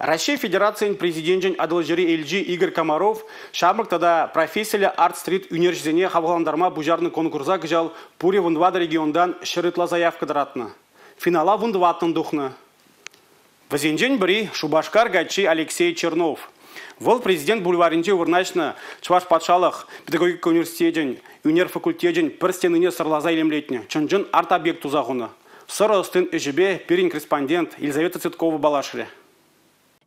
Раҫҫей Федерацийӗн Президенчӗн Атӑлҫири элчи Игорь Комаров ҫамрӑк тата профессиллӗ арт-стрит ӳнерҫисене хавхалантарма пуҫарнӑ конкурса кӑҫал пурӗ 14 регионтан 100 ытла заявка тӑратнӑ. Финала 14-ӑн тухнӑ. Вӗсенчен пӗри Шупашкар каччи Алексей Чернов. Вӑл Президент бульварӗнче вырнаҫнӑ Чӑваш патшалӑх педагогика университечӗн ӳнер факультечӗн пӗр стенине сӑрласа илемлетнӗ чӑн-чӑн арт-объект туса хунӑ. Сӑрӑ ӑстин ӗҫӗпе пирӗн корреспондент Елизавета Цветкова паллашрӗ.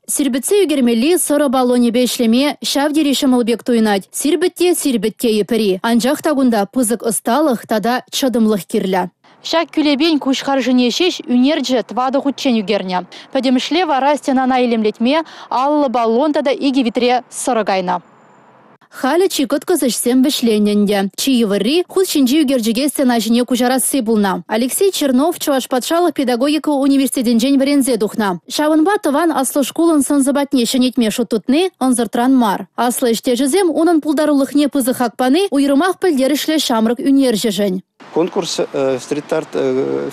Сирпӗтсе ӳкермелли сӑрӑ баллонӗпе ӗҫлеме ҫав тери ҫӑмӑл пек туйӑнать. Сирпӗт те сирпӗт тейӗ пӗри. Анчах та кунта пысӑк ӑсталӑх тата чӑтӑмлӑх кирлӗ. Ҫак кӳлепен куҫ харшине ҫеҫ ӳнерҫӗ тӑватӑ хутчен ӳкернӗ. Пӗтӗмӗшле вара стенана илемлетме 50 баллон тата 2 витре сӑрӑ кайнӑ. Халӗ чи кӑткӑс ӗҫсем вӗҫленнӗ ӗнтӗ. Чи йывӑрри – хут ҫинчи ӳкерчӗке стена ҫине куҫарасси пулнӑ. Алексей Чернов Чӑваш патшалӑх педагогика университетӗнчен вӗренсе тухнӑ. Ҫавӑнпа тӑван аслӑ шкулӑн сӑн-сӑпатне ҫӗнетме шут тытни ӑнсӑртран мар. Аслӑ ӗҫтешӗсем унӑн пултарулӑхне пысӑк хак пани уйрӑмах пӗлтерӗшлӗ ҫамрӑк ӳнерҫӗшӗн. Конкурс стрит-арт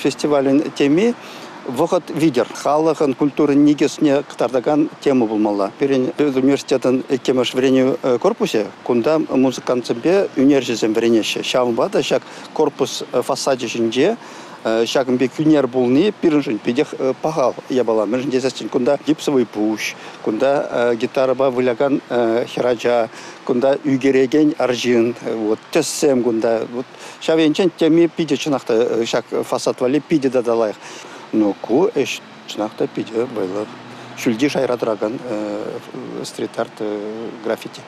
фестивалӗн теми вӑхӑт витӗр халӑхӑн культурин никӗсне кӑтартакан тема пулмалла. Пирӗн университетӑн иккӗмӗш вӗренӳ корпусӗ кунта музыкантсемпе ӳнерҫӗсем вӗренеҫҫӗ. Ҫавӑнпа та ҫак корпус фасачӗ ҫинче ҫакӑн пек ӳнер пулни пирӗншӗн питех паха япала. Мӗншӗн тесессӗн кунта гипсовый пуҫ, кунта гитарӑпа вылякан хӗрача, кунта ӳкерекен арҫын, вот тӗссем кунта. Вот ҫав енчен теми питӗ чӑнах та ҫак фасад валли питӗ тата лайӑх. Но ку ӗҫ чӑнах та питӗ вӑйлӑ. Ҫӳлти шайра тӑракан стрит-арт граффити.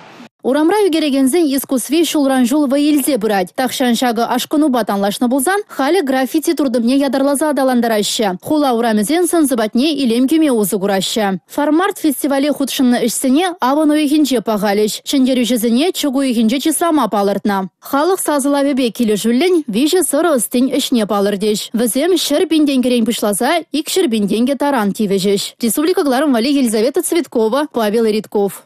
Урамра ӳкерекенсен искусстви ҫулран-ҫул вӑй илсе пырать. Тахҫан ҫакӑ ашкӑнупа танлашнӑ пулсан, халӗ граффити туртӑмне ятарласа аталантараҫҫӗ. Хула урамӗсен сӑн-сӑпатне илем кӳме усӑ кураҫҫӗ. Фармарт фестивале хутшӑннӑ ӗҫсене авӑн уйӑхӗнче пахалӗҫ. Ҫӗнтерӳҫӗсене чӳк уйӑхӗнче чыслама палӑртнӑ. Халӑх сасӑлавӗпе килӗшӳллӗн виҫӗ сӑрӑ ӑстин ӗҫне палӑртӗҫ. Вӗсем 100 пин тенкӗрен пуҫласа 200 пин тенкӗ таран тивӗҫӗҫ. Республика кӑларӑм валли Елизавета Цветкова, Павел Ритков.